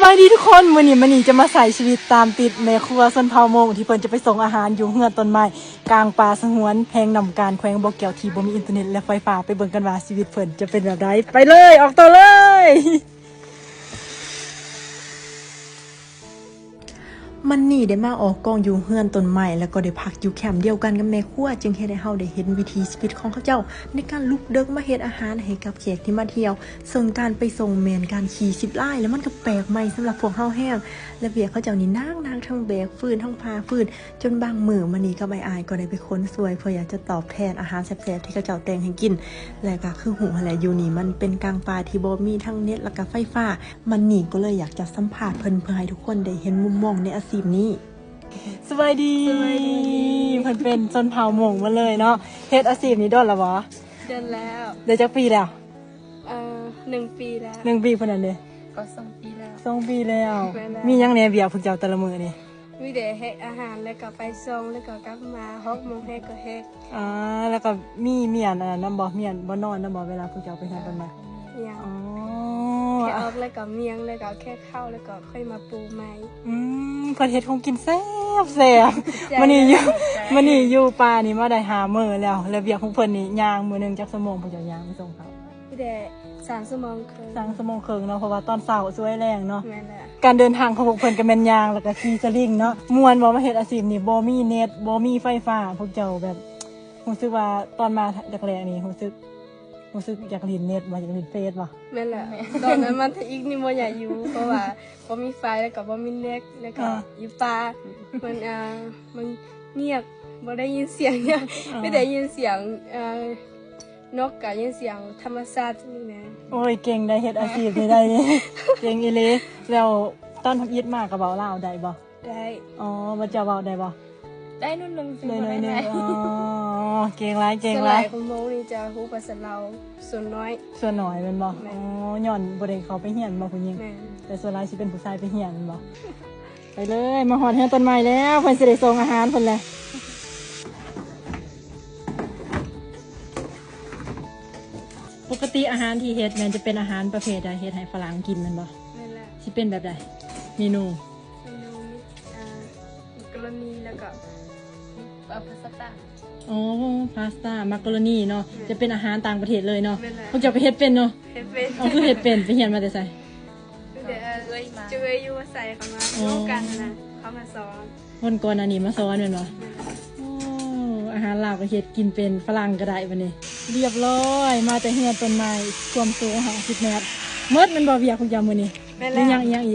ສະບາຍດີທຸກຄົນ ມື້ນີ້ມະນີຈະມາໃຊ້ຊີວິດຕາມຕິດແມ່ຄົວຊົນເຜົ່າມົ້ງ ທີ່ເພິ່ນຈະໄປສົ່ງອາຫານຢູ່ເຮືອນຕົ້ນໄມ້ກາງປ່າສະຫງວນ ແຂວງນ້ຳການ ແຂວງບໍ່ແກ້ວ ທີ່ບໍ່ມີອິນເຕີເນັດ ແລະ ໄຟຟ້າ. ໄປເບິ່ງກັນວ່າຊີວິດເພິ່ນຈະເປັນແບບໃດ. ໄປເລີຍ ອອກຕົວເລີຍ. ມັນນີ້ໄດ້ມາອອກກອງຢູ່ເຮືອນຕົ້ນໄມ້ ແລ້ວກໍໄດ້ພັກຢູ່ແຄມດຽວກັນກັບແມ່ຄົວ ຈຶ່ງເຮັດໃຫ້ເຮົາໄດ້ເຫັນວິຖີຊີວິດຂອງເຂົາເຈົ້າ ໃນການລຸກເດິກມາເຮັດອາຫານໃຫ້ກັບແຂກທີ່ມາທ່ຽວ. ເຊິ່ງການໄປສົ່ງແມ່ນການຂີ່ສິບລ້າຍ ແລ້ວມັນກໍແປກໃໝ່ສຳລັບພວກເຮົາແຮງ ແລະ ວຽກເຂົາເຈົ້ານີ້ໜັກໆ ທັງແບກຟືນ ທັງຜ່າຟືນ ຈົນບາງມື້ມະນີກັບອ້າຍໆ ກໍໄດ້ໄປຂົນຊ່ວຍ ເພື່ອຢາກຈະຕອບແທນອາຫານແຊບໆ ທີ່ເຂົາເຈົ້າແຕ່ງໃຫ້ກິນ. ແລະ ກໍຄືຮູ້ຫັ້ນແຫຼະ ຢູ່ນີ້ມັນເປັນກາງປ່າທີ່ບໍ່ມີທັງເນັດ ແລ້ວກໍໄຟຟ້າ. ມັນນີ້ກໍເລີຍຢາກຈະສຳພາດເພິ່ນ ເພື່ອໃຫ້ທຸກຄົນໄດ້ເຫັນມຸມມອງໃນອາຊີບນີ້. ສະບາຍດີ. ສະບາຍດີ. ເພິ່ນເປັນຊົນເຜົ່າມົ້ງໝົດເລີຍເນາະ. ເຮັດອາຊີບນີ້ດົນແລ້ວບໍ່? ດົນແລ້ວ. ໄດ້ຈັກປີແລ້ວ? ເອີ ໜຶ່ງປີແລ້ວ. ໜຶ່ງປີ. ເພິ່ນນັ້ນເດ? ກໍສອງປີແລ້ວ. ສອງປີແລ້ວ. ແມ່ນແລ້ວ. ມີຫຍັງແດ່ວຽກພວກເຈົ້າແຕ່ລະມື້ນີ້? ມີແຕ່ເຮັດອາຫານ ແລ້ວກໍໄປສົ່ງ ແລ້ວກໍກັບມາ ຫົກໂມງແຮງກໍເຮັດ. ອ່າ ແລ້ວກໍມີ ມີອັນນັ້ນນຳບໍ່? ມີອັນບໍ່ນອນນຳບໍ່ ເວລາພວກເຈົ້າໄປເຮືອນຕົ້ນໄມ້? ຍັງ. ອໍ ແຄ່ອອກແລ້ວກໍມ້ຽງ ແລ້ວກໍແຄ່ເຂົ້າ ແລ້ວກໍຄ່ອຍມາປູໃໝ່. ອືມ ເພິ່ນເຮັດຂອງກິນແຊບໆ. ໃຈ ມື້ນີ້ຢູ່ ໃຈ ມື້ນີ້ຢູ່ປ່ານີ້ມາໄດ້ຫ້າມື້ແລ້ວ ແລ້ວວຽກຂອງເພິ່ນນີ້ຍ່າງມື້ໜຶ່ງຈັກຊົ່ວໂມງ ພວກເຈົ້າຍ່າງໄປສົ່ງເຂົາ? ມີແຕ່ສາມຊົ່ວໂມງເຄິ່ງ. ສາມຊົ່ວໂມງເຄິ່ງເນາະ ເພາະວ່າຕອນເຊົ້າສວຍແລງເນາະ. ແມ່ນແລ້ວ. ການເດີນທາງຂອງພວກເພິ່ນກໍແມ່ນຍ່າງ ແລ້ວກໍຂີ່ສະລິງເນາະ. ມ່ວນບໍ່ມາເຮັດອາຊີບນີ້? ບໍ່ມີເນັດ ບໍ່ມີໄຟຟ້າ. ພວກເຈົ້າແບບ ຮູ້ສຶກວ່າຕອນມາແລກໆນີ້ ຮູ້ສຶກ ຮູ້ສຶກຢາກຫຼິ້ນເນັດບໍ່? ຢາກຫຼິ້ນເຟສບໍ່? ແມ່ນແຫຼະ. ຕອນນັ້ນມາທະອິກນີ້ບໍ່ຢາກຢູ່ ເພາະວ່າບໍ່ມີໄຟ ແລ້ວກໍບໍ່ມີເນັດ ແລ້ວກໍ ອ່າ ຢູ່ປ່າ ມັນ ອ່າ ມັນງຽບ ບໍ່ໄດ້ຍິນສຽງຫຍັງ. ອ່າ ມີແຕ່ຍິນສຽງ ເອີ ນົກ ກໍຍິນສຽງທຳມະຊາດນີ້ນະ. ໂອ້ຍ ເກັ່ງໄດ໋ ເຮັດອາຊີບນີ້ໄດ້ນີ້ ເກັ່ງອີ່ຫຼີ. ແລ້ວຕອນທຳອິດມາກໍເວົ້າລາວໄດ້ບໍ່? ໄດ້. ອໍ ບໍ່ ເຈົ້າເວົ້າໄດ້ບໍ່? ໄດ້ໜ້ອຍໜຶ່ງ. ໄດ້ໜ້ອຍໜຶ່ງ. ອໍ ເກັ່ງຫຼາຍ ເກັ່ງຫຼາຍ. ສ່ວນຫຼາຍຂອງໂມງນີ້ຈະຮູ້ພາສາລາວສ່ວນໜ້ອຍ. ສ່ວນໜ້ອຍແມ່ນບໍ່? ແມ່ນ. ອໍ ຍ້ອນບໍ່ໄດ້ເຂົ້າໄປຮຽນບໍ່ ຜູ້ຍິງ? ແມ່ນ. ແຕ່ສ່ວນຫຼາຍຊິເປັນຜູ້ຊາຍໄປຮຽນແມ່ນບໍ່? ໄປເລີຍ ມາຮອດເຮືອນຕົ້ນໄມ້ແລ້ວ ເພິ່ນຊິໄດ້ສົ່ງອາຫານເພິ່ນແລ້ວ. ປົກກະຕິອາຫານທີ່ເຮັດແມ່ນຈະເປັນອາຫານປະເພດໃດ? ເຮັດໃຫ້ຝຣັ່ງກິນແມ່ນບໍ່? ແມ່ນແລ້ວ. ຊິເປັນແບບໃດ ເມນູ? ເມນູມີ ອ່າ ມັກກະໂຣນີ ແລ້ວກໍ ເອີ ພາສຕ້າ. ອໍ ພາສຕ້າ ມັກກະໂຣນີເນາະ. ແມ່ນ. ຈະເປັນອາຫານຕ່າງປະເທດເລີຍເນາະ. ແມ່ນແລ້ວ. ພວກເຈົ້າກໍເຮັດເປັນເນາະ? ເຮັດເປັນ. ເອົາ ຄືເຮັດເປັນ? ໄປຮຽນມາແຕ່ໃສ? ເອີ ເຈົ້າເອື້ອຍຢູ່ອາໄສເຂົາມາ ໂອ້ ຮູ້ກັນນະ ເຂົາມາສອນ. ຄົນກ່ອນໜ້ານີ້ມາສອນແມ່ນບໍ່? ແມ່ນ. ໂອ້ ອາຫານລາວກໍເຮັດກິນເປັນ ຝຣັ່ງກໍໄດ້ບັດນີ້. ລຽບຮ້ອຍ ມາແຕ່ເຮືອນຕົ້ນໄມ້ ຄວາມສູງຫ້າສິບແມັດ. ໝົດແມ່ນບໍ່ວຽກຂອງເຈົ້າມື້ນີ້? ແມ່ນແລ້ວ. ມີຫຍັງ ອີ່ຫຍັງອີກ?